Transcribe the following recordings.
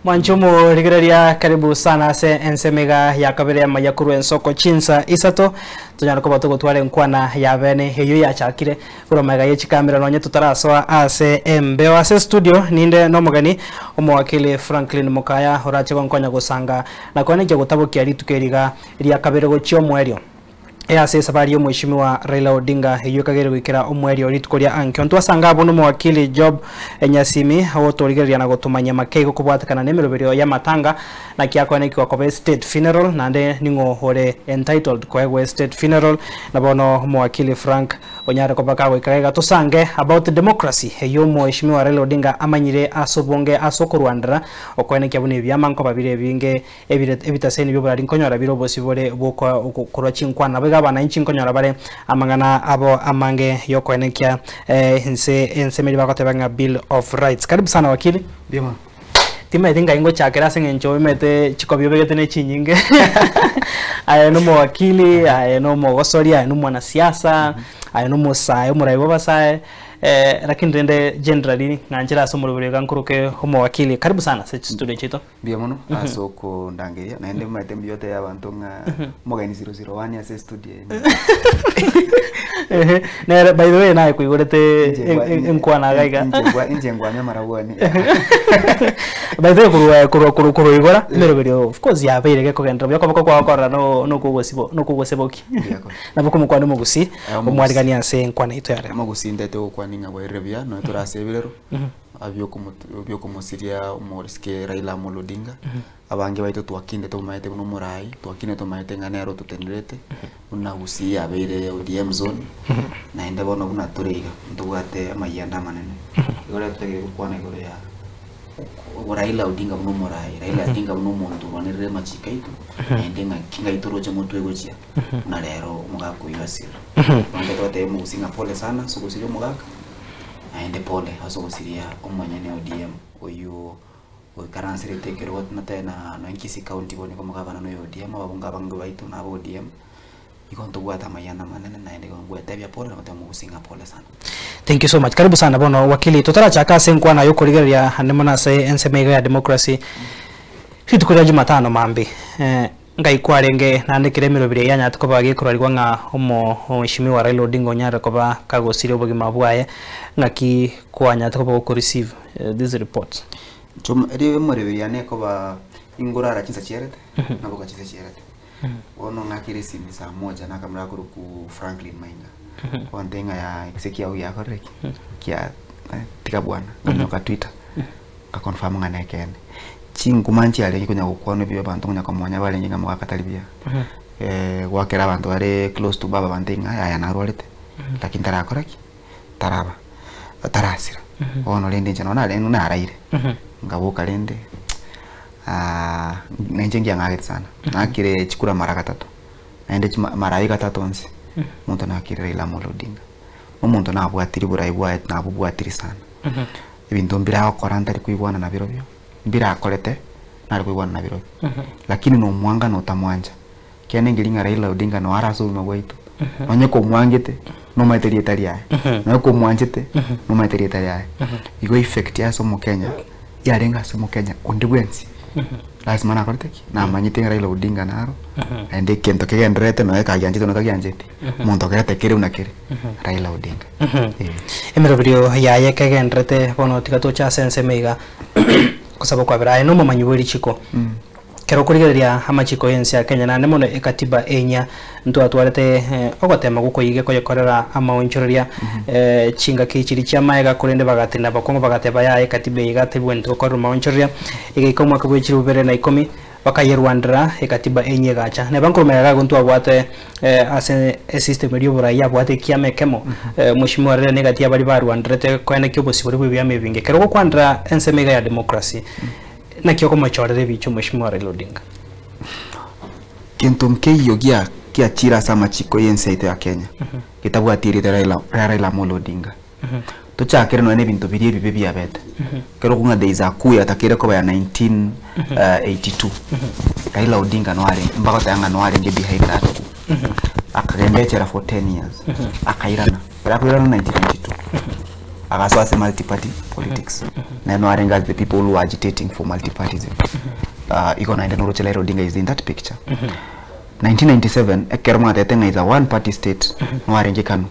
Mwanche omorigereria karibu sana ase ensemo iga ya kabere y'amaya korwa ensoko chinsa isato tonyare koba togotwara enkwana ya bene eyio yachakire korwa magega ye chikamera nonye totarasoa ase embeo ase studio ninde nomogeni omowakili Franklin Mokaya orache gonkonya gosanga na koenekia gotabokia rituko eri iga ria kabere gochia omoerio. Ase esabari y'Omweshimiwa Raila Odinga eyio ekageire goikera omoerio rituko ria ankio. Ntwasanga abwo nomowakili Job Nyasimi ogotorigereria na gotomanyia makeigo kobwatekana nemeroberio y'amatanga naki akoenekigwa koba estate funeral naende ning'o ore entitled koegwa estate funeral na bono omowakili Frank Onyare koba kagoika iga tosange about democracy eyio Omweshimiwa Raila Odinga amanyire ase obonge ase okorwandera okoenekia buna ebiama nkoba bire ebinge Ebire ebitaseni bi'oborari nkonyora bire obosibore bw'okorwa chinkwana, naboigo abananchi nkonyora bare amang'ana abo amange y'okoenekia ense ensemo eria bagoteba ng'a Bill of Rights. Karibu sana wakili. Mbuya mono. Timaeti ngai ngochakera ase eng'encho omanyete chikobi obegete ne chinyinge aye nomowakili, aye nomogosori, aye nomwanasiasa, aye nomosae omorai bw'abasae. Lakini rende generally ng'anchera ase omoroberi iga nkoroke omowakili. Karibu sana ase chistudio chiaito. Mbuya mono ase okondangeria, naende omanyete mbuya otebie abanto ng'a omogeni 001 ase estudio eye nigo. Ehe, nere by the way naye koigorete Inche ngwa- en- en- enkwana iga iga. Inche ngwa- inche ngwame amarabwani. By the way korwa korwa korwa korwa igora emeroberio of course yabeire gekogenderera buya okoboko kwao korora no nokogosibo nokogoseboki. Mbuya kore. Nabo komokwana omogusii, Eh, omogusii. omwarigani ase enkwana yaito ya rero. Omogusii ntete gokwania ng'a bwairire buya, nonya tore ase ebirero. Biokomosiria omorisike Raila Amolo Odinga, abange baito twakinde tomomaete buna omorai, twakinde tomaete ng'a nere ototenerete, buna Gusii yabeire ODM zone, naende bono buna tore iga, ntobwate amayianda amanene. Igo rero totagete gokwana igoro ya Raila Odinga buna omorai, Raila Odinga buna omonto orwanerere amachiko aito, naende ng'aki ng'ai toroche motwe gochia, buna rero omogaka oyio asirire. Bono totebe omogusii ng'a pole sana ase ogosiria omogaka. Naende pole ase ogosiria omonyene ODM oyio oikaranserete ekerogo natebe na nonya Kisii county bono nigo omogabana noyo ODM ababunge abange baito naba ODM igo ntobwate amayanda amanene naende igo ngwetebia pole na gotebia omogusii ng'a pole sana. Thank you so much. Karibu sana bono wakili. Totarachaka ase enkwana yokorigereria ande mono ase ensemo iga ya democracy. Rituko ria Jumatano mambia Ngai kwarenge naende kera emeroberi eye yanyarete koba gekorarigwa ng'a omoheshimiwa Raila Odinga onyarire koba kagosiria obogima bwaye, ng'aki kwanyarete koba goko receive these reports? Inche erio emeroberi yane ekoba ingorara chinsa chiarete, naboka chinsa chiarete. Bono ng'akere esimi saa moja nakamura akorokwa Franklin Mainga, ogontebia ng'a yaya ekese kiago giakorire ki? Kia tiga bwana, nganyoka twitter. Nga confirm ng'a nekeene. Chinkuma nchiarenge konya gokwanwa ebi abanto konya komonya barenge ng'a mogaka tari buya. Gwakera abanto bare close to baba bante ng'a yaya narwarete, lakini tarakora ki? Taraba, tarasira. Bono rende inche nonye narenge naraire, nkaboka rende na inche nkiang'agete sana. Nakire chikura mara gatato, naende chima mara aye gatato onsi, omonto nakire Raila Amolo Odinga. Omonto nabwatiri borai bwaye nabobwatiri sana. Ebinto mbiragokora ntari koigwana nabirobio, mbirakorete nare koigwana nabirobio. Lakini nomwanga na otamwancha, kiane nkeri ng'a Raila Odinga noo are ase obogima bwaito, nonye komwangete nomaete rieta riaye, nonye komwanchete nomaete rieta riaye. Igo effect ase omokenya, yarenge ase omokenya onde bwensi, lasima nakorete ki? Namanyete ng'a Raila Odinga naro, naende egento kegendererete nonye kagianchete nonye tagiancheti, omonto ogerete kere buna kere, Raila Odinga. Eh. Emeroberio yaye kegendererete bono tiga toche ase ensemo iga gosaba okwabera. Aye nomomanyi bwe richiko. Kero okorigereria amachiko y'ense ya Kenya naende mono ekatiba enyia ntwatwarete ogotema gwokoyiga koyekorera amaonchoreria chingaki chiria chi'amaega korende bagatenena bokong'u bagateba yaya ekatiba eye iga tebwenereti gokorerwa amaonchoreria. Egaika omwaka bwe chilifu bibere na ikomi Bakayerwanera ekatiba enyia egacha. Neba nkoromera iga ntwabwate ase esystem eria oborai yabwate ekiama ekemo, Mheshimiwa Raila negati ya baria barwanderete koenekia obosibore bwa ebiama ebinge. Ekero ogokwanera ensemo iga ya democracy, naki okomochorera ebicha Mheshimiwa Raila Odinga? Gento nkeiyo gia giachire ase amachiko y'ense yaito ya Kenya getabwati erieta Raila ria Raila Amolo Odinga. Tochakere nonya na ebinto biria ebibe biabete. Ekero okong'a there is a coup yatakeire koba ya 1982, Raila Odinga no arenge mbagoteba ng'a no arenge behind that coup. Akagenda echela for 10 years, akairana. Ekero akoirana 1992. Agasoa ase multi-party politics. Naye no arenge as the people who were agitating for multi-partyism. Igo naende noroche Raila Odinga is in that picture. 1997 ekero mwatete ng'a is a one party state, no arenge Kanu.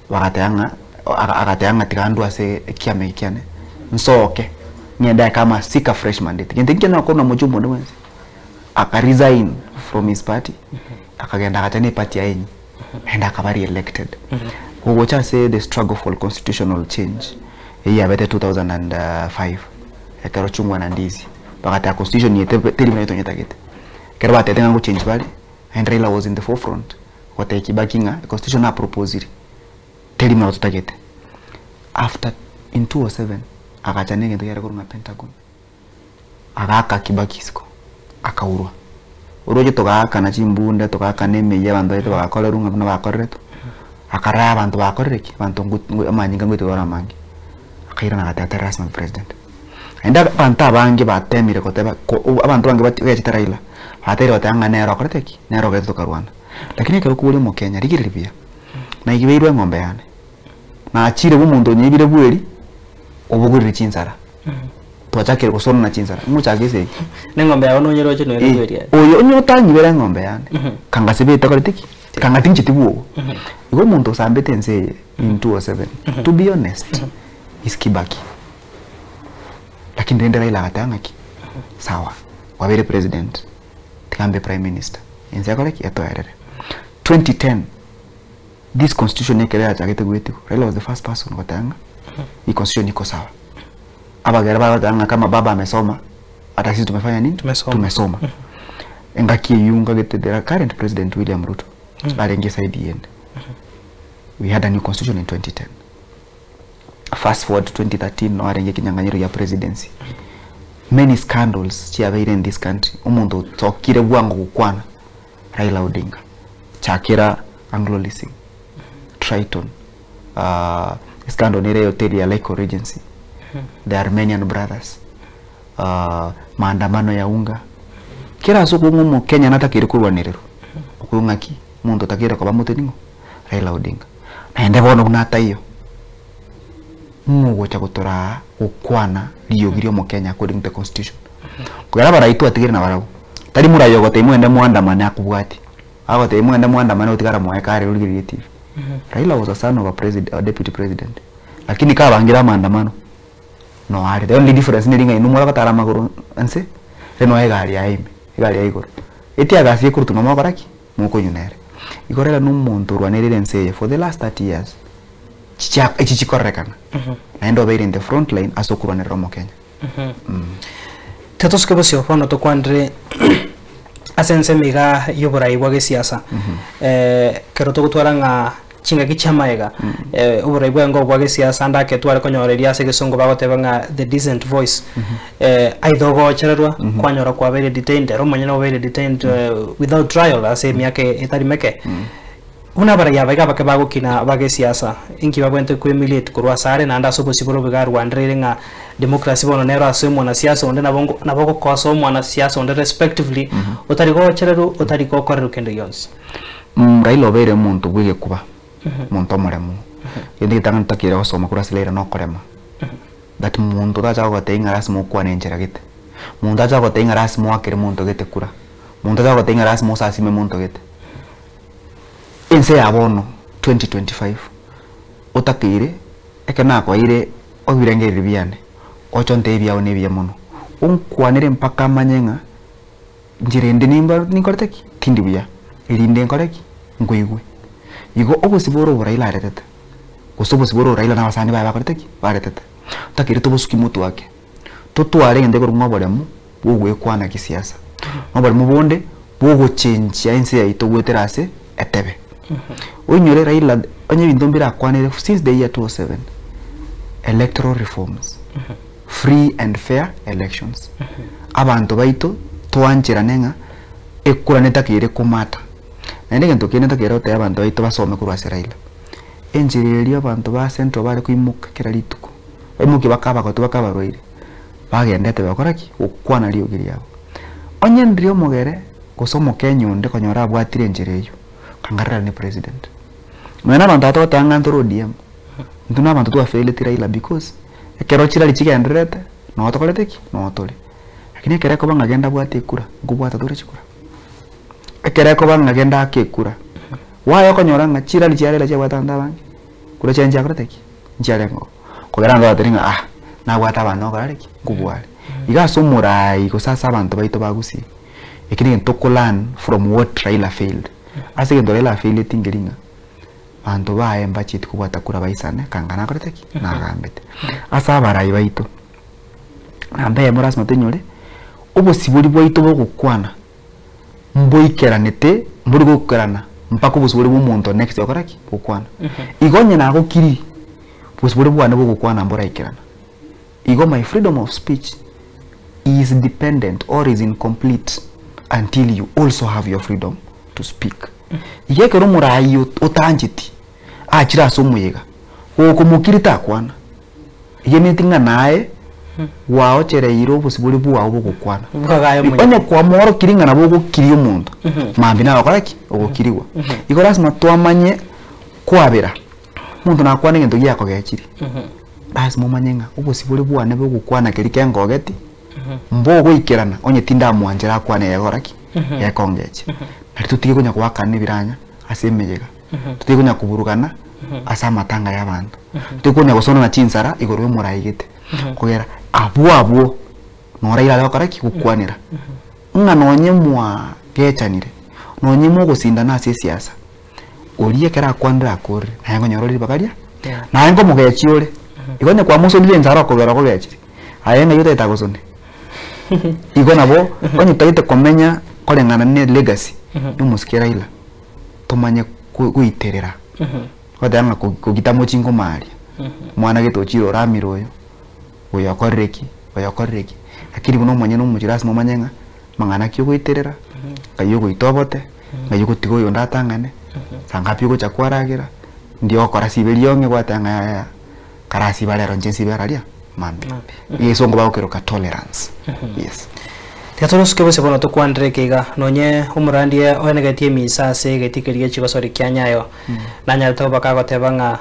Bagateba ng'a agateba ng'a tiga ndwe ase ekiama eke kiane, nsoke, ng'ende ake ama seek a fresh mandate. Gento ekio nkianyara korwa na mochie omonde bwensi. Aka resign from his party, akagenda agacha na eparty yaye enyia, naende akaba re-elected. Gogocha ase the struggle for constitutional change, eyio yabete 2005, ekero chungwa na ndizi, bagateba constitution eye teri buna tonyetagete. Ekero batebete ng'a ngochange bare, naende Raila was in the forefront. Gotebia Kibaki ng'a econstitution naproposire teri buna totagete. After in 2007 agacha na egento kiare korwa ng'a Pentagon, agaaka Kibaki isiko, akaurwa. Oroche togaakana chimbunde, togaakana emeyio abanto baito bagakorerwa ng'a buna bakoreretwe, akarora abanto bakorire ki? Abanto ngo amanyinga ngoitwa bare amange. Akairana agateba tari lasima abe president. Naende abanto abange batemire goteba ko abanto abange bagechete Raila, bateire goteba ng'a nere okorete ki? Nere ogerete tokarwana. Lakini ekero okobua omokenya rigereria buya, naibeirwe eng'ombe yane, nachire bwa omonto onyeibire bweri, obogorire chinsara, twachakire gosonana chinsara, ng'ochake esegi. Na eng'ombe yago nonyeroche noyo Eh, bweri aye. oyo onye otanyibera eng'ombe yane, kangasibete akorete ki? Kanga tincheti bwogo. Igo omonto osambete ense eye in 2007, to be honest, is Kibaki. Lakini rende Raila agateba ng'aki, sawa, kwabeire president, tiga mbe prime minister, ense ekore ki? Etoerere. 2010, this constitution ekero yachagete goetigwa, Raila was the first person goteba ng'a hii constitution iko sawa. Abagere bagoteba ng'a kama baba amesoma, hata sisi tumefanya nini? Tumesoma. Tumesoma. Engaki eywo nkagete the current president William Ruto, arenge side eyende. We had a new constitution in 2010. Fast forward to 2013 no arenge ekinyang'anyiro gia presidency. Many scandals chiabeire in this country. Omonto otokire bwango gokwana Raila Odinga. Chakera Anglo Leasing, Triton, uh, scandal nere hoteli ya Lake Regency, the Armenian brothers, uh, maandamano ya unga. Kera ase okong'u omokenya natakeire korwanererwa. Okwo ng'aki omonto otakeire koba moteni ng'o? Raila Odinga. Naende bono buna ataiyo, ng'o ogocha gotoraa gokwana riogi ria omokenya according to the constitution. Kogera abarai twatigeire nabarabwo, tari morai ogotebia mwende mwandamane akobwatie, agotebia mwende mwandamane otigara mwaye kare origererie TV. Raila was a son of a president, a deputy president, lakini kabangire amaandamano no are. The only difference neri ng'a inwe moragotara amagoro nse, ere noe egari yaye ime, egari ya igoro. Etiagasi ekorutwa nomogokora ki? Mokonywa nere. Igo Raila na omonto orwanerire ense eye for the last 30 years, chichia echi chikorekana, naende obeire in the front line ase okorwanerera omokenya. Tetosuke bosio bono tokwanire ase ensemo iga y'oborai bwa gesiasa ekero togotwara ng'a chingaki chia magega oborai bwengo bwa gesiasa ande ake tware konyora eria ase egesongo bagoteba ng'a the decent voice aidha ogochererwa kwanyora kwabeire detained ere omonyene obeire detained without trial ase emiaka etari meke. Buna abarai aba iga abake bagokina bagesiasa, inki babwenerete koemulate korwa asare naende ase obosio bore obobe arwandereire ng'a democracy bono nero ase omwanasiasa onde nabo ngo nabo ogokosa omwanasiasa onde respectively otari gochererwa otari gokorerwa kende gionsi. Raila obeire omonto bw'egekuba, omonto omoremu, egento egetang'ani totakeire gosoma korwa ase Raila nokorema, that monto tacha gogotebia ng'a lasima okwane enchera gete, monto tacha gogotebia ng'a lasima oakere monto gete kura, monto tacha gogotebia ng'a lasima osasime monto gete. Ense ya bono 2025 otakeire ekero nakoeire ebirengererio biane, oche ontebie ebiago nebiya mono, onkwanere mpaka manye ng'a nchera ende nimba ninkorete ki? Tindi buya, erinde nkore ki? Nkoigwe. Igo obosibore oro Raila aretete, gose obosibore oro Raila na abasani baye bakorete ki? Baretete, totakeire tobosuki motwe ake, totware egento ekorokwa ng'a oboremu bwa ogoekwana kisiasa, na oboremu bonde bwa ogochenchia ense yaito goetera ase etebe. Oinyore Raila onye ebinto mbirakwanere since the year 2007, electoral reforms, free and fair elections. Abanto baito toancherane ng'a ekura netakeire komata. Naende egento kende ntakeire gotebia abanto baito basome korwa ase Raila, enchera eria abanto ba Central bare koimoka kera rituko, baimokie baka abagotu baka abarwaire, bagendete bagokora ki? Gokwana riogi riabo. Onye ndiri omogere gose omokenya onde konyora abwatire enchera eywo, kanga Raila ne president. Nonya na abanto aba togoteba ng'a ntore ODM, Intwe na abanto twafaileti Raila because ekero chirari chigendererete noo tokorete ki? Noo tore. Lakini ekero ekoba ng'a genda abwate ekura, nkobwata tore chikura. Ekero ekoba ng'a genda ake ekura, waya okonyora ng'a chirari chia Raila chiabwate abanto abange, kura chiaye nchiakorete ki? Nchiarenge oo. Kogera abanto bagateba ng'a ah, nabwate abanto nokora are ki? Nkobua are. Iga ase omoraai gose ase abanto baito ba Gusii, eki negento toko learn from what Raila failed. Ase egento Raila afaileti nkeri ng'a. Abanto baye mbachieti kobwata kura baisane, kanga nakorete ki? Nagambete. Ase abarai baito, namba eyemo lasima toinyore, obosibori bwaito bogokwana mboikeranete, mbori goikerana mpaka obosibori bwa omonto next gokora ki? Gokwana. Igo onye nagokiri, bosibori bwane bogokwana mboraikerana. Igo my freedom of speech is dependent or is incomplete until you also have your freedom to speak. Igo ekero omoraai otancheti achire ase omoyega, gokomokiri takwana, iga emineti ng'a naye gwaochereire obosibore bwao bogokwana. Bwagaye omoyega. Onye kwamworokirie ng'a nabo ogokiria omonto, mambia naye ogokora ki? Ogokirigwa. Igo lasima twamanye kwabera, omonto nakwane egento giakogechirie, lasima omanye ng'a obosibore bwane bogokwana keria kengogeti, mbogoikerana onye tindamwanchera akwane egekora ki? Gekongechia. Nari totige konya goakana ebiranya ase emeyega, totige konya koburugana ase amatanga ya abanto, totige konya gosonana chinsara igoro ya omorai gete, kogera abwo abwo noro aira are gokora ki? Gokwanera. Ng'a nonye mwagechanire, nonye mogosindana ase esiasa, oria ekero akwanire akorire, naye nkonyora ore ribaga ria, naye nkomogechia ore, igo onye kwamosonire ensara okogera okogechire, aye ng'ai otagete agosone? Igo nabo onye totagete komenya koreng'ana ne legacy ya omosike Raila, tomanye goiterera, goteba ng'a kogita mochi nkoma aria, omwana gete ochire oramire oyo, oyo okorire ki, oyo okorire ki, lakini buna omonyene omochie lasima omanye ng'a mang'ana ki ogoiterera, ng'ai ogoita obote, ng'ai ogotiga oyonde atang'ane, saa ngapi ogocha kwaragera, ndi ogokora sibe rionge gwateba ng'a yaya. Karasiba rero inche nsibe araria mambia. Egesongo bagokeroka tolerance. Yes. Tiga torosuke bose bono tokwanere eke iga, nonye omorandia oenegetie emisa ase egetii keria gie chigosori kia Nyayo, nanyarete koba kagoteba ng'a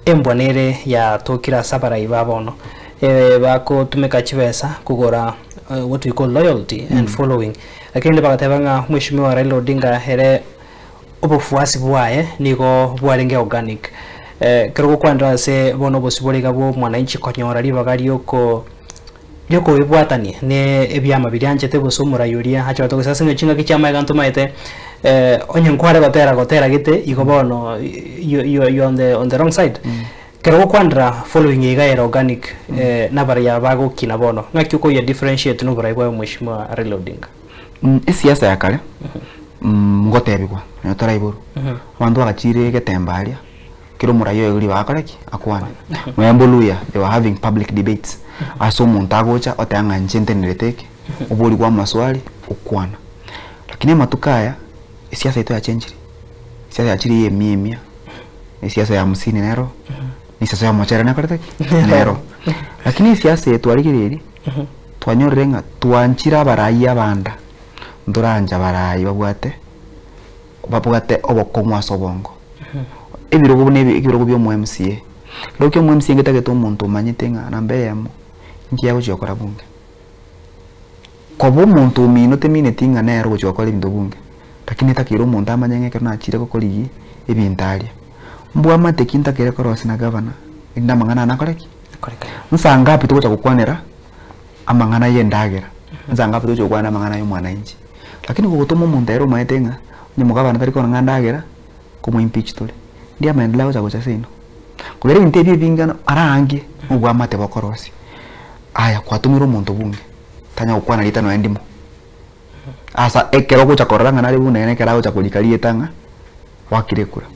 embwa nere yatokire ase abarai ba bono, bagotumeka chibesa kogora what we call loyalty and following. Lakini bagateba ng'a mweshimiwa Raila Odinga ere Obofuasi bwaye nigo bwarenge organic. Ekero gokwanera ase bono obosibore iga bwa omwananchi konyora ribaga rioko riokoebwatania ne ebiama biria anchete gose omorai oria achorete gose ase eng'encho chingaki chia amaega ntomaete onye nkware gotera gotera gete igo bono you you you on the on the wrong side. Ekero gokwanera following iga ere organic nabaria bagokina bono ng'aki okoyia differentiate na oborai bwaye omweshimiwa Raila Odinga? Esiasa ya kare ngotebigwa nonya toraiborwa, abanto bagachire egetembe aria, kera omorai oyo ribaga akore ki? Akwane. Nonya mboluya they were having public debates, ase omonto agocha oteba ng'a inche ntenerete eke, oborigwe amaswali, okwana. Lakini amatuko aya, esiasa yaito yachenchire, esiasa yachire ya emia emia, esiasa ya hamsini nero, na esiasa ya omochere nekorete ki? Nero. Lakini esiasa eye twarigereiri, Twanyorire ng'a twanchire abarai abanda, ntoranche abarai babwate babwate obokong'u ase obongo. Ebirogo buna ebi ebirogo bia omo MCA, ekerogo kia omo MCA ngetagete omonto omanyete ng'a namba eyemo, inki agochia gokora bunge. Koba omonto omino temineti ng'a nere ogochia gokora ebinto bunge, lakini etakeire omonto amanye ng'a ekero nachire gokorigia ebinto aria, mbwamate ki ntakeire korosia na gavana, erinde amang'ana ane akore ki? Nsa ngapi togocha gokwanera amang'ana y'endagera, nsa ngapi togocha gokwanera amang'ana y'omwananchi. Lakini gogotoma omonto ere omanyete ng'a onye omogabana tari korora ng'a ndagera, komo impeach tore. Ndiyo amaendeleo agocha gocha seino. Kogera ebinto ebi ebinge ara ange nobwamate bokorosia. Aya kwatomire omonto bunge, tanya gokwana rieta nonya ndimo. Asa ekero ogocha korora ng'a nare buna ere ekero agocha korika rieta ng'a gwakire ekura.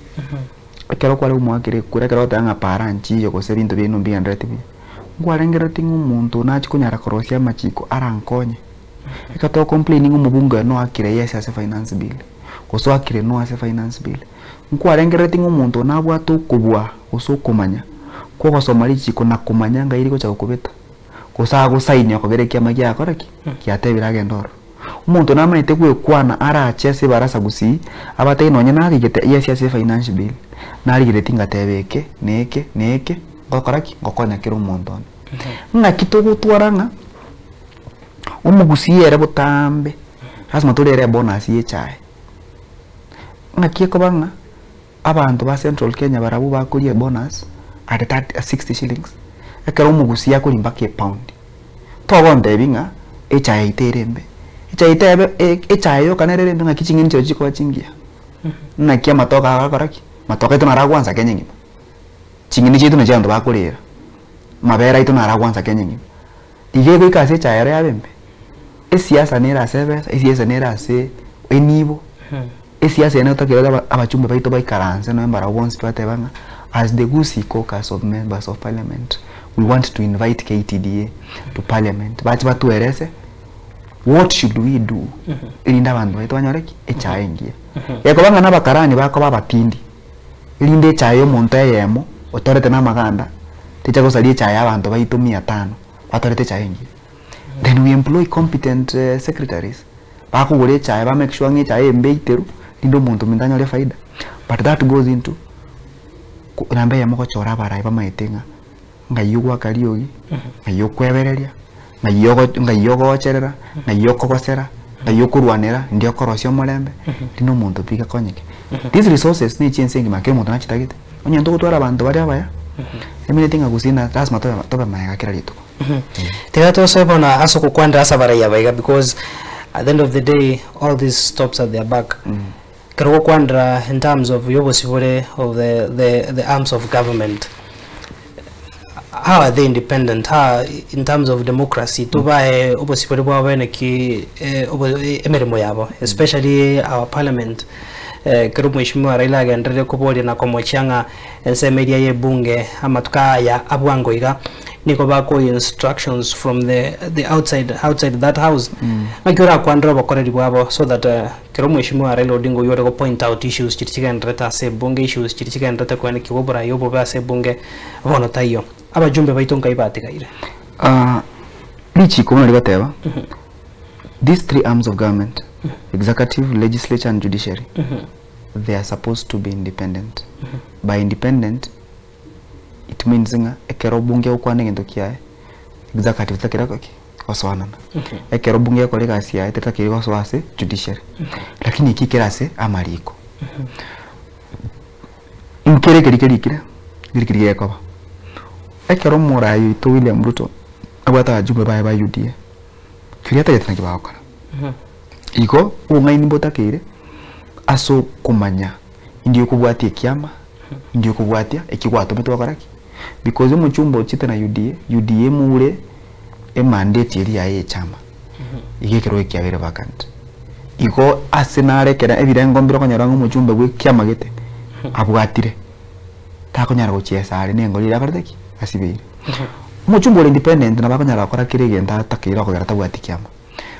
Ekero kware komoakera ekura ekero ogoteba ng'a para nchiyo gose ebinto biaino mbigenderereti buya, nkwarengerereti ng'a omonto oyo nachie konyara korosia amachiko arankonye. Ekero to complain ng'a omobunge oyo noakire yes ase finance bill, gose oakire no ase finance bill, nkwarengerereti ng'a omonto oyo nabwate okobua gose okomanya kwa ogosoma richiko na komanya ng'ai rigocha gokobeta, gose agosainia kogera ekiama kiaye akore ki? Kiatebire agende ororo. Omonto namanyete gwekwana arache ase ebarasa gusii, abatebie nonye narigete yes ase efinance bill, narigereti ngateba eke, na eke, na eke, ngokora ki? Ngokonya kera omonto one. Ng'aki togotwara ng'a omogusii ere botambe, lasima torere ebonus ya echae. Ng'aki ekoba ng'a abanto ba Central Kenya barabwo bakoria ebonus at 30 60 shillings, ekero omogusii akoria mpaka epaundi. Togontebia ng'a echae yaito ere embe, echae yaito ebe echae yoka nere ere embe ng'aki ching'eni chiaye chikoba chingiya? Naki amatoke aya agakora ki? Matoke aito naro agwansa Kenya engima, ching'eni chiaito nachio abanto bakorera, amabere aito naro agwansa Kenya engima. Iga egoika ase echae ero yabe embe, esiasa nere ase ebesa, esiasa nere ase enibo, esiasa eye nero totakeire aba abachumbe baito baikaranse nonye mbarabwo bonsi bateba ng'a as the Gusii caucus of members of parliament we want to invite KTDA to parliament bache batuerese what should we do erinde abanto baito banyore ki? Echae engiya. Gekoba ng'a na abakarani bakoba abatindi, erinde echae ya omonto eyemo otorete na amaganda techa gosaria echae ya abanto baito mia tano batorete echae engiya. Then we employ competent secretaries bakogora echae ba make sure ng'a echae embe eiteru rinde omonto ominto anyore efaida but that goes into namba eyemo gochora abarai bamaete ng'a ng'ai ogoaka riogi, ng'ai okwebereria, ng'ai ogo ng'ai ogocherera, ng'ai okogosera, ng'ai okorwanera, ndi okorosia omorembe, rinde omonto pi gakonyeke. These resources ne chiense engima kera omonto nachitagete, onye ntogotwara abanto bare abaya, emineti ng'a gusii na lasima tobe tobe magega kera rituko. Tiga tosoe bono ase ogokwanera ase abaraiya aba iga because at the end of the day all this stops at their back. Ekero ogokwanera in terms of yobosibore of the the the arms of government, how are they independent? How in terms of democracy tobae obosibore bwabo bene ki obo emeremo yabo especially our parliament ekero mweshimiwa Raila agenderire koboria na komochia ng'a ensemo eria ya ebunge amatuko aya abwango iga nigo bakoa instructions from the the outside outside that house ng'aki orakwanere obokoreri bwabo so that Ekero Omweshimiwa Raila Odinga oyio ore go point out issues chiria chigendererete ase ebunge, issues chiria chigendererete koenekigwa oborai obobe ase ebunge, bono taiyo. Abajumbe baito nkai batigaire? Richiko buna rigoteba, these three arms of government, executive, legislature and judiciary, they are supposed to be independent. By independent, it means ng'a ekero obunge egokwana egento kiaye, executive takera ki? Gosoanana. Ekero bunge egokora egasi yaye tetakeire gosoa ase judiciary. Lakini eki kere ase amariko. Nkere ekeri kerikire, nkeri keri gekoba. Ekero omorai oito William Ruto abwate abajumbe baye ba UDA, keria atagete naki bagokora. Igo obong'aini mbotakeire ase okomanya indi okobwatia ekiama, indi okobwatia eki gwatometwe gokora ki? Because omochumba ochete na UDA, UDA emoure emandate eria yaye y'echama, iga ekerogo ekiabeire vacant. Igo ase nare ekere ebirengo mbire okonyora ng'a omochumbe bwa ekiama gete abwatire, takonyara gochiesa are na engori eria akorete ki? Asibeire. Omochumbe ore independent nabo akonyara gokora kera egento atakeire okogera tabwati kiama.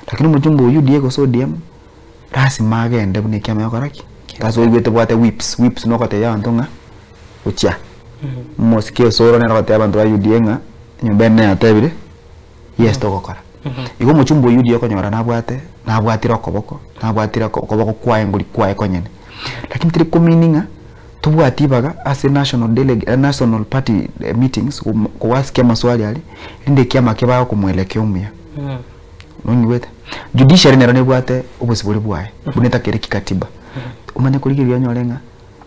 Lakini omochumbe o UDA gose ODM, lasima agende buna ekiama egokora ki? Ase oigwete bwate whips, whips nogotebia abanto ng'a gochia. Omosike osoro nere ogotebia abanto ba UDA ng'a enyomba ene yatebire yes togokora. Igo omochumba o UDA okonyora nabwate nabwatire okoboko, nabwatire okoboko kwaye ngori kwaye konyene. Lakini teri komini ng'a tobwati ibaga ase national delegate national party meetings koasikia amaswali aria, rinde ekiama kebagokomwelekea omuya. Nonyigwete? Judiciary nero nebwate obosibore bwaye, buna etakere kikatiba. Omanye korigereria onyore ng'a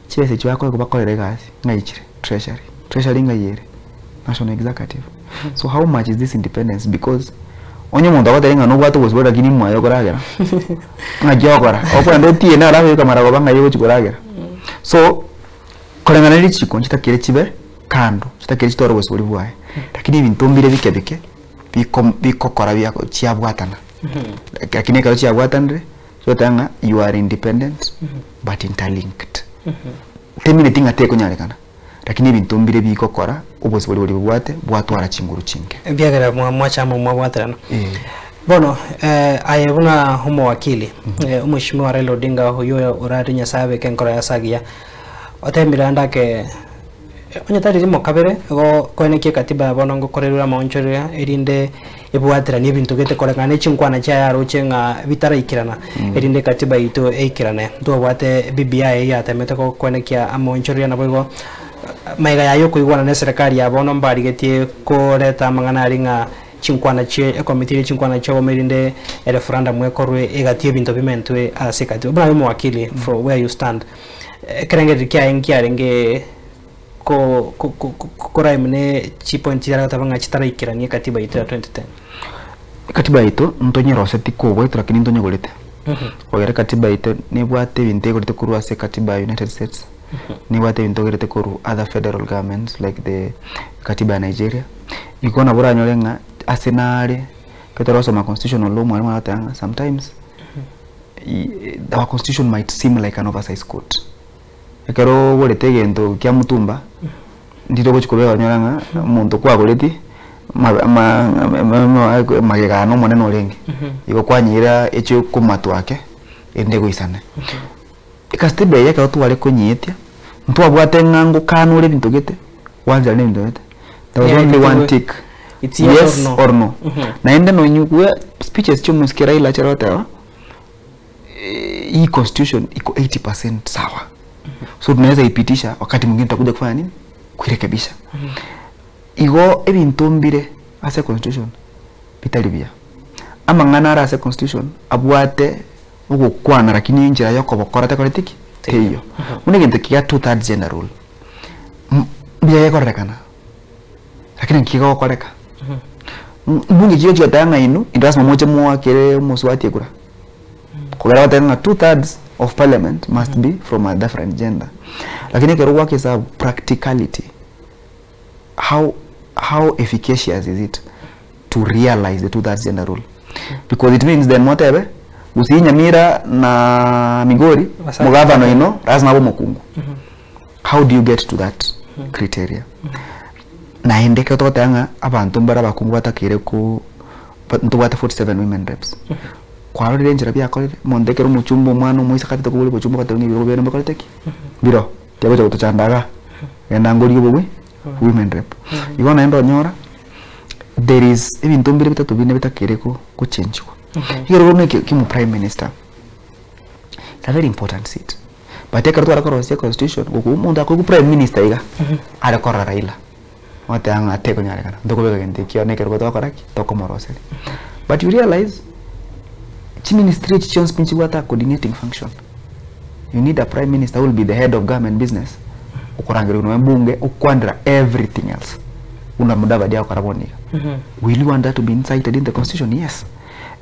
chibesa echio bakoegwa bakorere egasi ng'ai chire? Treasury. Treasury ng'ai ere? National executive. So how much is this independence because onye omonto agotebia ng'a nobwate obosibore lakini mwaye okoragera, ng'aki ogokora? Okogenda otiene alafu ekamara koba ng'ai ogochi koragera. So, koreng'ana ne richiko nchitakere chibe kando, chitakere chitware obosibore bwaye, lakini ebinto mbire bike bike biko bikokora biako chiabwatana. Lakini ekero chiabwatanire, chigoteeba ng'a you are independent but interlinked. Temineti ng'a tekonyarekana, lakini ebinto mbire bigokora obosibore boria bobwate bwatwara chinguru chinke. Ebiagera mwa mwacha amo mwabwaterana. Bono aye buna omowakili, omweshimiwa Raila Odinga oyio orari Nyasaye abeke enkoro ya ase agiya, otemire ande ake. Onye tari rimo kabere, igo koenekia ekatiba ya bono ngokorerwe amaonchoreria erinde ebwateranie ebinto gete koreng'ana ne chinkwana chiaye aroche ng'a bitaraikerana, erinde ekatiba yaito eikerane. Ntwabwate BBI eyio yatemete gokoenekia amaonchoreria naboigo magega yaye okoigwana na eserekari ya bono mbarigetie koreta amang'ana aria ng'a chinkwana chie ekomiti eria chinkwana chia obomo erinde ereferendum ekorwe egati ebinto bimentwe ase ekatiba. Buna aye omowakili for where you stand, ekerengererio kiaye nkiarenge ko ko ko korime ne chipoint chiria agoteba ng'a chitaraikerania ekatiba yaito ya 2010. Ekatiba yaito ntonyeroseti koboetwa lakini ntonyegorete. Ogere ekatiba yaito nebwate ebinto egorete korwa ase ekatiba ya United States, nebwate ebinto egerete korwa other federal governments like the katiba ya Nigeria. Igo nabo oranyore ng'a ase nare ekero torosoma constitutional law mwalimu agoteba ng'a sometimes our constitution might seem like an oversize coat. Ekero ogorete egento kia mutumba, ndire ogochi kobeka onyore ng'a omonto kwagoreti magega na omonene orenge, igo kwanyeira echio komatwa ake erinde egoisane. Ekatiba eye ekero tware konyeetia, ntwabwate ng'a ngokanore ebinto gete, gwanchera na ebinto gete, there was only one tick, It's yes yes or no. or no. Naende nonyigwe speeches chia omosike Raila achare goteba. Hii constitution iko 80% sawa so tunaweza ipitisha wakati mwingine tutakuja kufanya nini kuirekebisha igo ebinto mbire ase constitution bitari buya amang'ana are ase constitution abwate ogokwana lakini enchera ya okobokora tekoreti ki teiyo buna egento kiga two thirds gender rule mbuya gekorekana lakini nki gegokoreka mbunge chigo chigateba ng'a inwe intwe lasima moche moakere omosubati ekura Kogera batebe ng'a two thirds of parliament must be from a different gender. Lakini ekero gwaka esabu practicality, how how efficacious is it to realize the two thirds gender rule? Because it means then motebe Gusii Nyamira na Migori Basake. mogavana oino lazima abe omokungu. How do you get to that criteria? Naende ekero togoteba ng'a abanto mbare abakungu batakeire ko ntobwate 47 women reps. Kwarorire enchera biakorire, omonto ekero omochumba omwana omoiseke atete kobua obochumba ogateba ng'a ebirogo biane mbikorete ki? Mbiro, tiagocha gotochanda igaa, genda ngorigie obobui women rep. Igo naende onyora, there is ebinto mbire bitato binde bitakeire ko gochenjiwa. Ekero bono eke kia omo prime minister, it's a very important seat, but ekero tware korosia econstitution, gokwa omonto akoigwa prime minister iga, are korora Raila, ogoteba ng'a tekonyarekana, ntokobeka gento ekio na ekerogo togokora ki? Tokomoroseria. But you realize, chiministry echi chionsi pi nchibwate a coordinating function. You need a prime minister who will be the head of government business, okorangerigwa nonya ebunge, okwanera everything else, buna Mudavadi agokora bono iga. Will you want that to be incited in the constitution? Yes.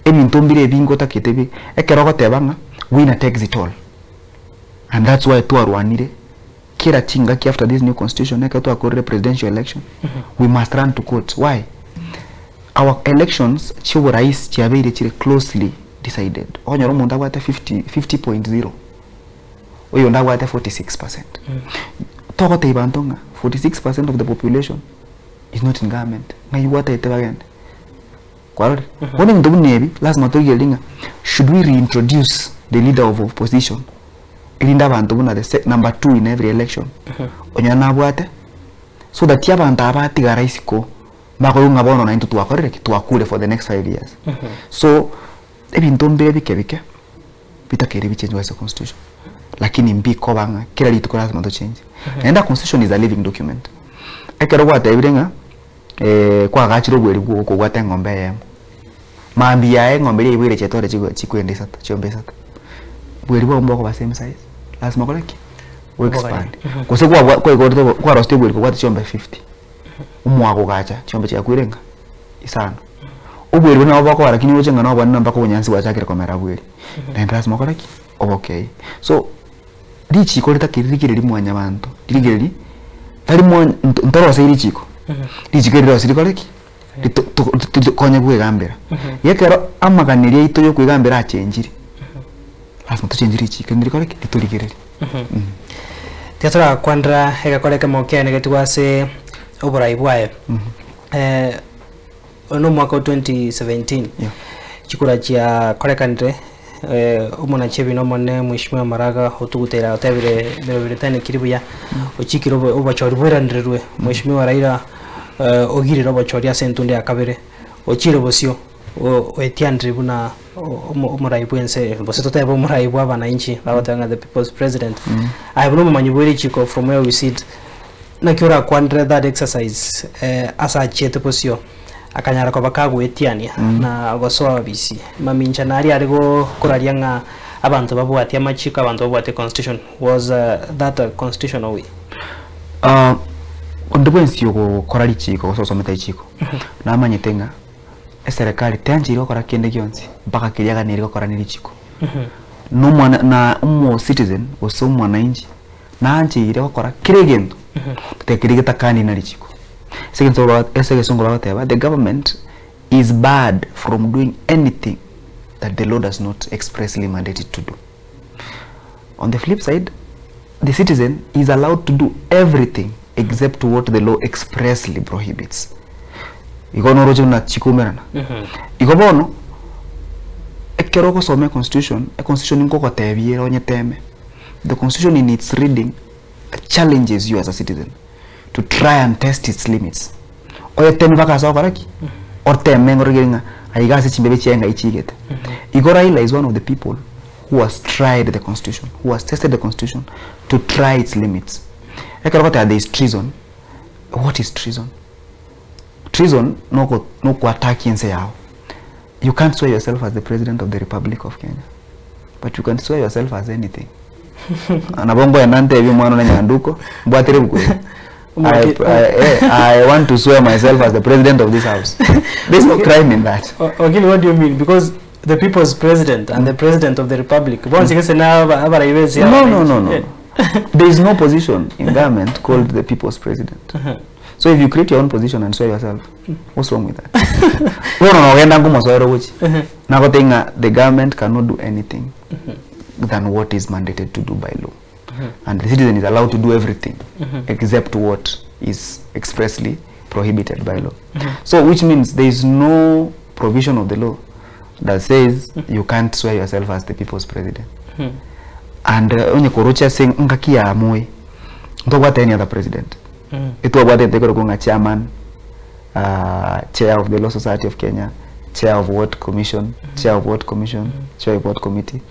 Ebinto mbire ebinge otakete bi, ekero ogoteba ng'a winner takes it all, and that's why twarwanire kera chingaki after this new constitution ekero twakorire presidential election, we must run to court. Why? Our elections chia oborais chiabeire chire closely decided. Okonyora omonto abwate 50 50.0 oyonde abwate 46 percent. Togotebia abanto ng'a 46 percent of the population is not in government, ng'ai gwataete bagende? Kwarorire? Bono ebinto buna ebi lazima torigererie ng'a should we reintroduce the leader of opposition erinde abanto buna the se number two in every election onye nabwate so that abanto aba batigara isiko bakoigwa ng'a bono naintwe twakorire ki? Twakure for the next 5 years. So ebinto mbire bike bike bitakeire bichenjwe ase constitution lakini mbikoba ng'a kera rituko lazima tochenje. Naende a constitution is a living document. Ekero gwatebire ng'a kwagachire obweri bwogo kobwate eng'ombe eyemo, mambia yaye eng'ombe eria yaibwere chietore chigo chikwenda isato chiombe isato, bweri bwago mbokoba same size, lazima okore ki? O expand. Gose kwabwa kwaigorete obo kwarosirie obweri kobwate chiombe 50, omwaka ogacha chiombe chiakwire ng'a isano. Obweri boria nabo bokoba lakini oroche ng'a nobonene mpaka obonyansi bwachakire komera bweri, naende lazima okore ki? Obokei. So, richiko ritakeri rigereri mwanyabanto, rigereri tari mwa ntorosei richiko, richiko eri rirosi rikore ki? Rito to tokonye kwegambera. Iga ekero amaganerio aito ya okwegambera achenchire, lazima tochenche richiko erinde rikore ki? Ritorigereri. Tiga torakwanera egekora ekemo kiane getigwe ase oborai bwaye. Oyo na omwaka o 2017, Yeah. chikura chiakorekanire. Omonachi ebina omonene Mheshimiwa Maraga otuguteire otebire emeroberi etainekiri buya, ochikire obochori bwerandererwe. Mheshimiwa Raila ogirire obochori ase entunda ya kabere, ochire bosio oetianire buna omorai bwense gose totebe omorai bwa abananchi bagoteba ng'a the people's president. Aye buna omomanyi bwe richiko from where we sit, naki orakwanere that exercise ase achiete bosio akanyara koba kagoetiania na gosoa obisi. Mamincha naria are koraria ng'a abanto babwatie amachiko, abanto babwatie constitution, was that a constitutional way? Onde bwensi ogokora richiko gose osomete richiko, namanyete ng'a eserekari teancheiri gokora kende gionsi mpaka keria aganeiri gokora ne richiko. Na omwana na omo citizen gose omwananchi naancheire gokora kera egento but keria getakani na richiko. Ase egento ba ase egesongo bagoteba the government is barred from doing anything that the law does not expressly mandate it to do. On the flip side, the citizen is allowed to do everything except what the law expressly prohibits. Igo noroche buna chikoumerana. Igo bono, ekero ogosoma econstitution, econstitution nkogotebia ere onyeteme. The constitution in its reading challenges you as a citizen to try and test its limits. Oyeteme mpaka ase ogokora ki? Oteme ng'orogere ng'a aiga ase chimbebe chiaye ng'ai chiigete. Igo Raila is one of the people who has tried the constitution, who has tested the constitution to try its limits. Ekero ogoteba there is treason, what is treason? Treason noko nokoattack ense yago. You can't swear yourself as the president of the Republic of Kenya, but you can swear yourself as anything. Nabo nkoenda ntebie omwana one Nyanduko, mbwatire ebuku eye. I, I, eh, I want to swear myself as the president of this house. There's no crime in that. Wakili, what do you mean? Because the people's president and the president of the republic bonsi gese na abarai b'ense No, no, no, no. There is no position in government called the people's president. So if you create your own position and swear yourself, what's wrong with that? Bono nogenda nkomosoera ogochi. Nagotebia ng'a the government cannot do anything than what is mandated to do by law. And the citizen is allowed to do everything except what is expressly prohibited by law. So which means there is no provision of the law that says you can't swear yourself as the people's president. And onye koroche ase ngaki ya Moi, ntobwate any other president. Etwabwate ente ekorokwa ng'a chairman, chair of the Law Society of Kenya, chair of what commission, chair of what commission, chair of what committee.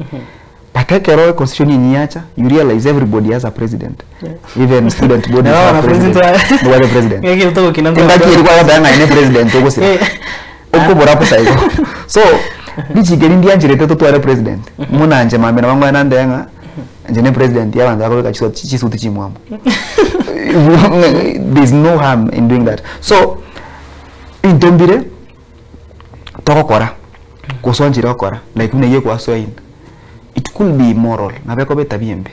But ekero constitution enyiacha, you realize everybody has a president. Even student bodies Nabo have na president president. Nobwate president. Ng'aki togokina Engaki eri kwagoteba ng'a ine president ogosira. Okobora bosa igo. So, richiko eri ndiancherete totware president. Buna inche mambia nabo ngoenda ntebe ng'a inche ne president ya abanto bakobeka chiswati chisuti chimwamu. There is no harm in doing that. So, ebinto mbire togokora gose oanchire gokora like buna eyio ekwasoa in, it could be immoral nabo ekoba etabia embe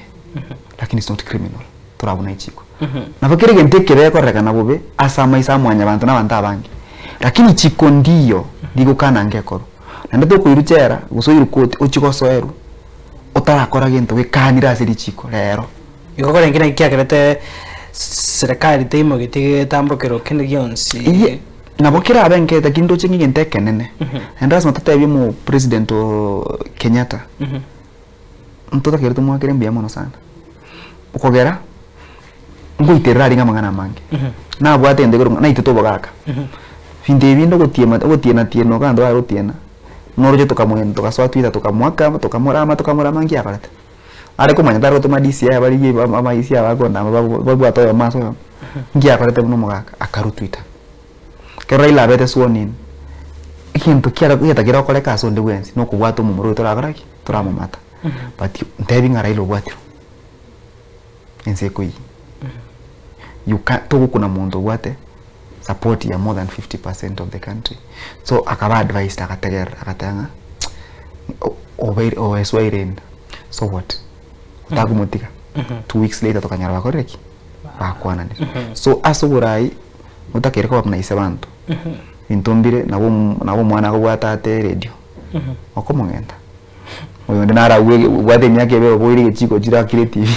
lakini it's not criminal torabuna echiko. Nabo kera egento ekebe gekorekana bobe ase amaiso a mwanyabanto na abanto abange, lakini chiko ndiyo rigokana ngekorwa. Naende tokoirwa chela gose oirwe koti ochie gosoerwa otarakora gento gekanire ase richiko rero. Igo korenge naki kiagerete serikali teimogeti getambokero kende gionsi. Iye, nabo kerabe nke lakini ndoche ng'a egento ekenene, naende lasima totebie omo president o Kenyatta, ntotakeire tomoakere mbuya mono sana, okogera, ngoiterera arenge amang'ana amange, nabwate egento ekerokwa ng'a naitwe tobogaka, binto ebi binde ogotiema ogotiena tiena iga abanto bare gotiena, noroche tokamogenda togasoa twitter tokamoaka tokamorama tokamorama nki akorete. Are komanya tari gotoma DCI abarigie amaisi aba akondama babwate oyomo ase oyomo, nki akorete buna omogaka akarwa twitter. Ekero Raila abete sworn in, egento kiare getakire gokoreka ase onde bwensi na okobwata omomura oyo torakora ki? Toramomata. But ntebi ng'a Raila obwatirwe, ense ekoiyia. You can togokuna monto obwate support ya more than 50% of the country. So akaba advised agategerera agateba ng'a obeire oeswaire inde so what otakomotiga 2 weeks later tokanyora bakorire ki bakwananire so ase oborai otakeire koba buna ise banto binto mbire nabo nabo omwana akobwata ate eredio okomogenda oyonde naro agwo obwate emiaka ebere oboire egechiko chirakire etv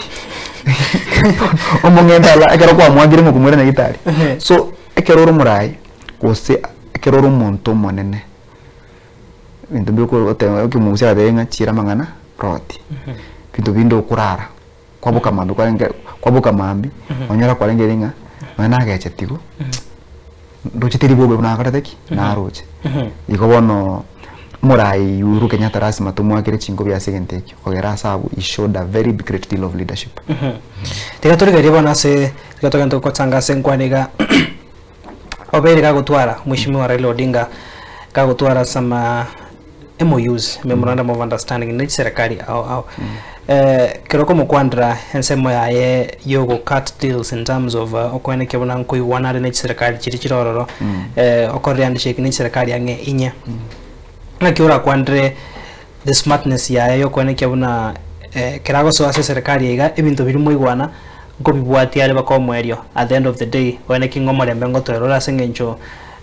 omong'ente ala ekero kwamwangire mokomoira nyagetari so ekero ore omorai gose ekero ore omonto omonene. Ebinto mbire okoro goteba okemogusia agateba ng'a chiira amang'ana roti. Ebinto binde okorara, kwaboka mambia kwarenge kwaboka mambia, onyora kwarengereria ng'a nonye nagechetigwe, ndoche teri bobe buna nakorete ki? Naroche. Igo bono, omorai Uhuru Kenyatta lasima tomoakere chinkobi ase egento ekio, kogera ase abwo he showed a very great deal of leadership. Tiga torigererie bono ase tiga togende gotanga ase enkwana iga obeire gagotwara Mheshimiwa Raila Odinga gagotwara some MOUs, Memorandum of Understanding ne chiserikali ao ao. Ekero okomokwanera ensemo yaye ya ogo cut deals in terms of okoenekia buna nkoigwana are ne chiserikali chiria chire ororo, okorire handshake ne chiserikali ang'e inye. Ng'aki orakwanere the smartness yaye ya okoenekia buna ekero agosoa ase eserikali iga ebinto biria moigwana nkobibwatia are baka omoerio at the end of the day oenekie ng'a omorembe ngotoera ore ase eng'encho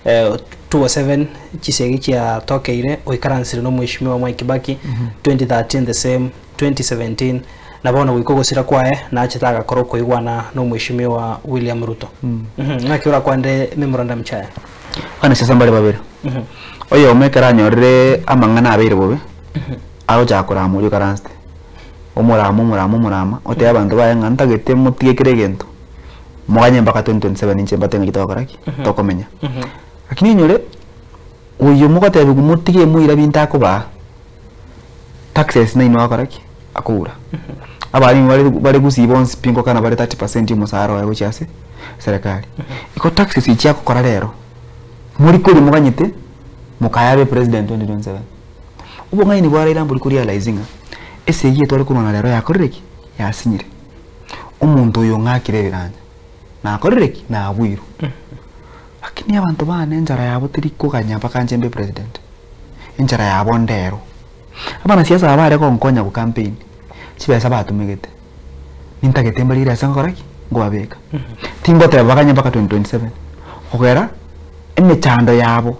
2007 chisegi chiatokeire oikaransire na omweshimiwa Mwai Kibaki, 2013 the same, 2017 na bono goika ogosira kwaye nachete agakora okoigwana na omweshimiwa William Ruto. Ng'aki orakwanere memorandum chiaye? Bono ase mbare babere, oyomo ekero anyorire amang'ana abeire bobe, agochaka korama oria oikaransete, omorama omorama omorama, otebia abanto baye ng'a ntagete motige kera egento, moganye mpaka 2027 inche mbate ng'aki togokora ki? Tokomenya. Lakini onyore, oyo mogotebiwa motige moira binto akobaa, taxes nainwe agokora ki? Akoura. Abarimu bare bare gusii bonsi pi ngokana bare 30% ya omosara oye gochia ase serikali. Igo taxes echi agokora rero, mori koria moganyete, mokaye abe president 2027. Obong'aini bwa Raila mbori korealize ng'a, esegi eye tware korwana rero yakorire ki? Yasinyire. Omonto oyo ong'akire ebiranya, nakorire ki? Nabuirwe. Lakini abanto bane enchara yabo teri koganya mpaka inche mbe president, enchara yabo ndero. Abanasiasa aba bare gonkonya go campaign, chibesa batumegete, nintagete mbarigere ase ngokora ki? Nkobabeka. Tingoteba baganye mpaka 2027, kogera emechando yabo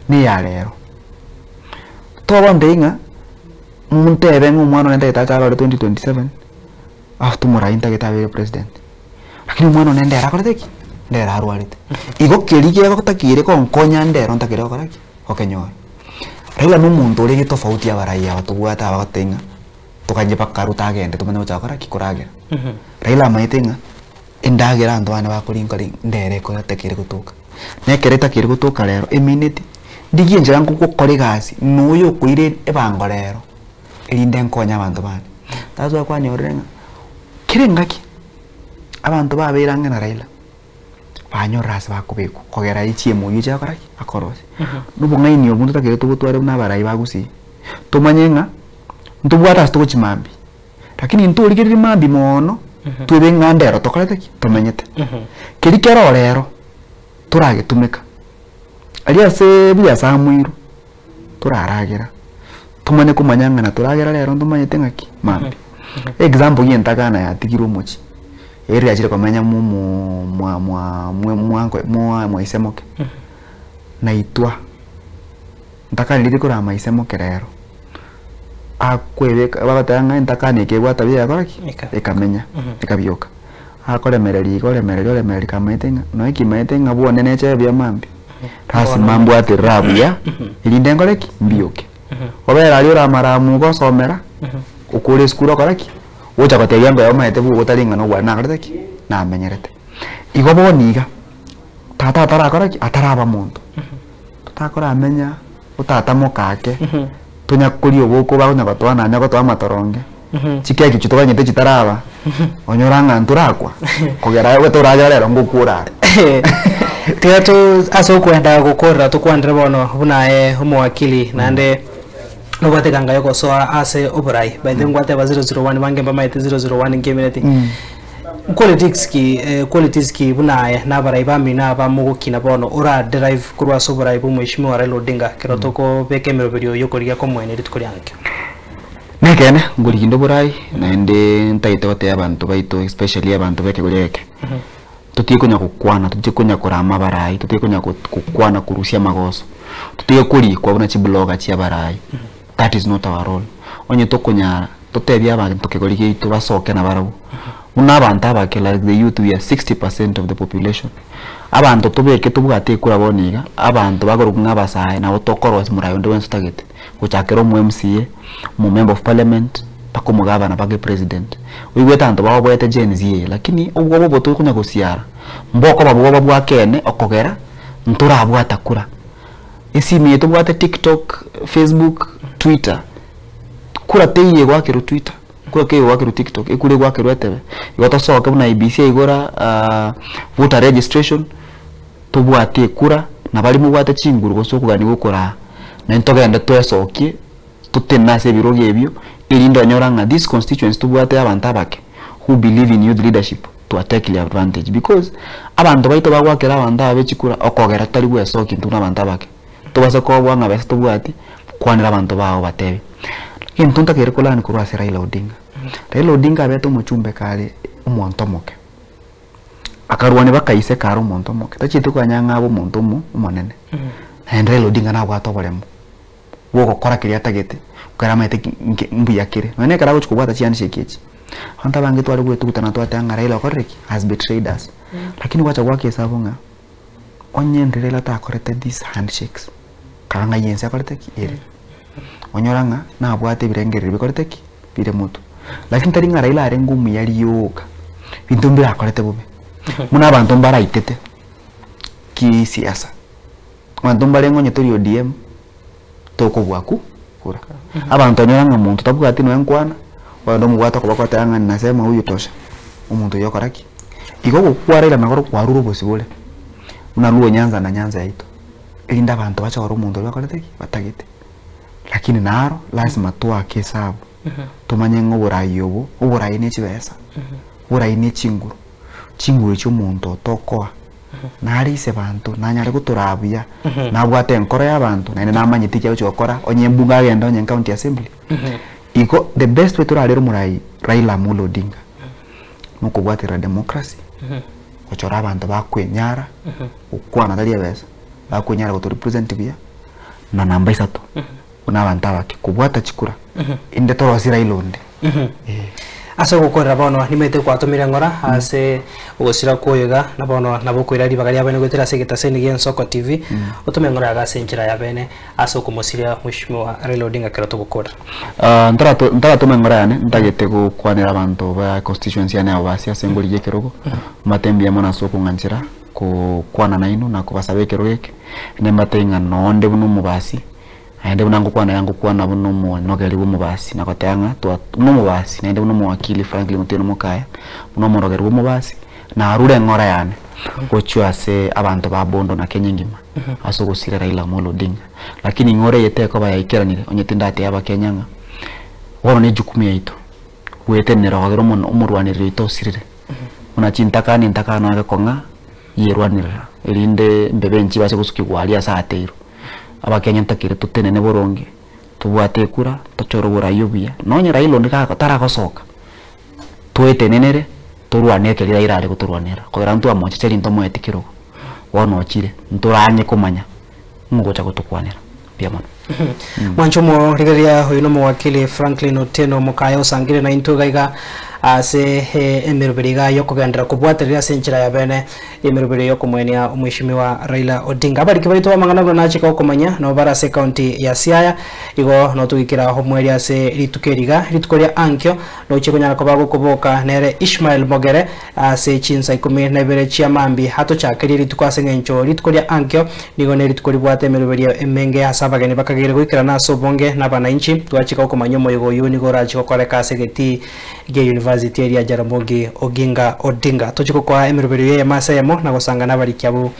neya rero. Togontebia ng'a montebe ng'a omwana one ntagete ache arore 2027, Alafu tomoraai ntagete abeire president, lakini omwana one ndere akorete ki? Ndere arwarete. Igo keria gegotakeire gonkonya ndero ntakere gokora ki? Gokenyora. Raila na omonto ore getofauti ya abarai aba tobwate aba bagoteba ng'a toganye mpaka Ruto agende tomanye gochaka gokora ki? Koragera. Raila amaete ng'a endagera abanto bane bakorinka ri ndere ekotakeire gotoka. Na ekero etakeire gotoka rero emineti, ndigie enchera ngokora egasi na oyo okoira ebango rero. Erinde nkonye abanto bane. That's why kwanyorire ng'a kera engaki abanto babeire ang'e na Raila, banyorire ase bakobekwa kogera echiemo eywo chiakora ki? Akorosia. Na obong'aini obwo ntotakeire tobotware buna abarai ba gusii, tomanye ng'a ntobwate ase togochia mambia, lakini ntorigereria mambia moono, twebe ng'a ndero tokorete ki? Tomenyete. Keria kere orero, toragetumeka, aria ase buya ase amoirwe. Toraragera, tomanye komanya ng'a natoragera rero ntomanyete ng'aki mambia. Example ng'a entakana yatigire omochie, ere yachire komenya mwa omoo mwa mwa mwa mwanko mwa mwa ise moke, naitwa, ntakana riria rikorama ise moke rero, akwebeka bagoteba ng'a entakana eke ebwate tabia yakora ki? Ekamenya, ekabioka. Akoremereria iga oremereria oremereria kamaete ng'a nonya kimaete ng'a bwone neche buya mambia, lasima mbwaterere abuya erinde nkore ki? Mbioke. Obere aria oramara amo gosomera, okore esukuru okore ki? Ogocha gotebia ngoyo omanyete buna otari ng'a nobware nakorete ki? Namenyerete. Igo bono iga, tata atarakora ki? Ataraba monto, totakoramenya otata mokake, tonya koria oboko bakonya gotoa nanya gotoa amatoronge. Chikeki echio toganyete chitaraba, onyora ng'a ntorakwa, kogera aye toragera rero ngokwa orare. Tiga to ase okwenda gokorera tokwanere bono buna aye omowakili naende nobwate eganga yogosoa ase oborai. By the way ngwateba 001 bange mbamaete 001 nkemereti. Qualities ki qualities ki buna aye na abarai bamino aba mogokina bono ora derive korwa ase oborai bwa omweshimiwa Raila Odinga ekero tokobeka emeroberio yokorigia komoenia rituko ria nkio? Nekeene, ngorigia inde oborai, naende ntagete gotebia abanto baito especially abanto b'ekegori eke, totige konya gokwana, totige konya korama abarai, totige konya gokwana korusia amagoso, totige korikwa buna chiblogger chia abarai, that is not our role. Onye tokonyara, totebie abanto kegori giaito basoke nabarabwo, buna abanto abake like the youth we are 60 percent of the population. Abanto tobeke tobwate ekura bono iga, abanto bakorokwa ng'a abasae nabo tokorosia morayi onde bwensi otagete, gochakera omo MCA, omo member of parliament, mpaka omogavana mpaka epresident. Oigwete abanto baoboete Gen Z eye, lakini obwoba obo tokonya gosiara, mbokoba bwoba bwa kene okogera ntorabwata kura. Esimi eye tobwate tiktok, facebook, twitter, kura teiyo egoakerwa twitter, kura teiyo egoakerwa tiktok, ekura egoakerwa etebe. Igo tosoke buna IEBC yaigora voter registration, tobwate ekura, na baria mobwate chinguru gose okogania gokoraa, naende togende twesokie, totenene ase ebirogo ebio, erinde onyore ng'a this constituency tobwate abanto abake who believe in youth leadership, twatekire advantage because, abanto baito bagoakera abanto aba be chikura okogera totari gwesokia intwe buna abanto abake, tobase koboa ng'a besa tobwati, kwanera abanto bao obatebi. Egento ntakeire kolearn korwa ase Raila Odinga, Raila Odinga abete omochumbe kare omonto omoke, akarwania mpaka ise kare omonto omoke, tachieti konya ng'a abe omonto omo omonene, naende Raila Odinga nabwate oboremo. Bw'ogokora keria atagete, ekero amaete ki nki mbuya kere. Nonya ekero agochia kobwata chihandshake echi, abanto abange tware goetuguta na twateba ng'a Raila okorire ki? Has betrayed us. Lakini gwacha goaka esabu ng'a onye ndire Raila takorete these handshakes, kaba ng'ai ense akorete ki? Ere. Onyora ng'a nabwate ebirengererio bikorete ki? Bire motwe. Lakini tari ng'a Raila arenge omuya rioka, binto mbire akorete bobe. Buna abanto mbaraitete kisiasa. Abanto mbarenge onye tori ODM tokobua ku kura. Abanto onyore ng'a monto tabwati nonya nkwana, ogende omobwate okoboko otebe ng'a nasema huyu tosha, omonto oyio okora ki? Igo ogokwa Raila nagoro kwarure obosibore buna Luo Nyanza na Nyanza yaito, erinde abanto bache korora omonto oria bakorete ki? Batagete. Lakini naro lazima toake esabu, tomanye ng'a oborai obo, oborai ne chibesa, oborai ne chinguru, chinguru chia omonto otokoa. Nare ise banto, nanyare gotoraa buya, nabwate enkoro y'abanto, naende namanyete eki agochia gokora, onye embunge agende onye county assembly. Igo the best way torarere omorai Raila Amolo Odinga, nokobwaterera democracy, gochora abanto bakwenyara, gokwana tari ebesa, bakwenyara goto represent buya, na namba isato, buna abanto abake, kobwata chikura, inde torosie Raila onde, eh. Ase ogokorera bono nimanyete gwatomire ng'ora ase ogosira kw'oyo iga, na bono nabo okoira ribaga ria bene goetera ase egetaseni gi'Ensoko TV, otome ng'ora yago ase enchera ya bene ase okomosiria Mheshimiwa Raila Odinga ekero togokorera. Ntarato ntaratoma eng'ora yane, ntagete gokwanera abanto ba constituency yane abo basia ase ngorigia ekerogo, mbate mbuya mono ase okong'anchera kokwana nainwe na kobasaba ekerogo eke, naende mbatebie ng'a nonde buna omobasi. Naende buna ngokwana iga ngokwana buna omonogeri bw'omobasi, na goteba ng'a twa buna omobasi, naende buna omowakili Franklin Otieno Mokaya, buna omorogeri bw'omobasi, narure eng'ora yane gochia ase abanto ba Bondo na Kenya engima ase ogosira Raila Amolo Odinga. Lakini ing'ora eye tekoba yaikeranire onye tindatebia abakenya ng'a bono ne ejukumu yaito gwetenenera kogera omono omorwanereri oito osirire, buna chintakana entakana agekong'a yerwanerera erinde mbebe nchibase gosukigwa aria ase ateirwe. Abakenya ntakere totenene boronge, tobwate ekura, tochore oborai obuya, nonye Raila onde gako taragosoka, toetenenere, torwane ekeri Raila are gotorwanera, kogera ntwamochecheria ntomoeti kerogo, bono ochire, ntorang'e komanya ng'o ogocha gotokwanera, mbuya mono. Mwanche omorigereria oyo nomowakili Franklin Otieno Mokaya osangire naintwe iga iga ase emeroberi iga yokogenderera kobwatereria ase enchera ya bene Emeroberi y'okomoenia Omweshimiwa Raila Odinga. Abariki baito b'amang'ana buna nachika okomanya nabo bare ase ekaunti ya Siaya, igo notogikera omoerio ase rituko eri iga. Rituko ria ankio nochie konyara koba gokoboka nere Ishmael Mogere ase chinsa ikomi na ibere chia mambia atochakerie rituko ase eng'encho rituko ria ankio nigo nerituko ribwate emeroberio emenge ase abageni bakageire goikerana ase obonge na abanainchi. Twachika okomanya omoyega oyio nigo orachie gokoreka ase egetii Gie University eria Jaramogi Oginga Odinga. Tochie gokoa emeroberio y'eyemo ase eyemo na gosanga nabariki abwo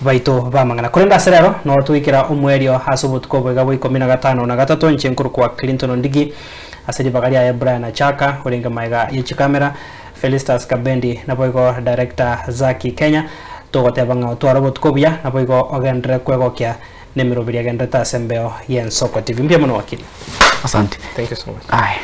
baito b'amang'ana. Korende ase rero noo togoikera omoerio ase obotuko obo iga bwa ikomi na gatano na gatato inche nkorokwa Clinton Ondigi ase ribaga riaye Brian Achaka orenge maega ye chikamera, Felistus Kabendi naboigo Director Zaki Kenya. Togoteba ng'a otware obotuko obuya naboigo ogenderere kwegokia nemeroberio egenderete ase embeo y'Ensoko TV. Mbuya mono wakili. Asante. Thank you so much. Aye.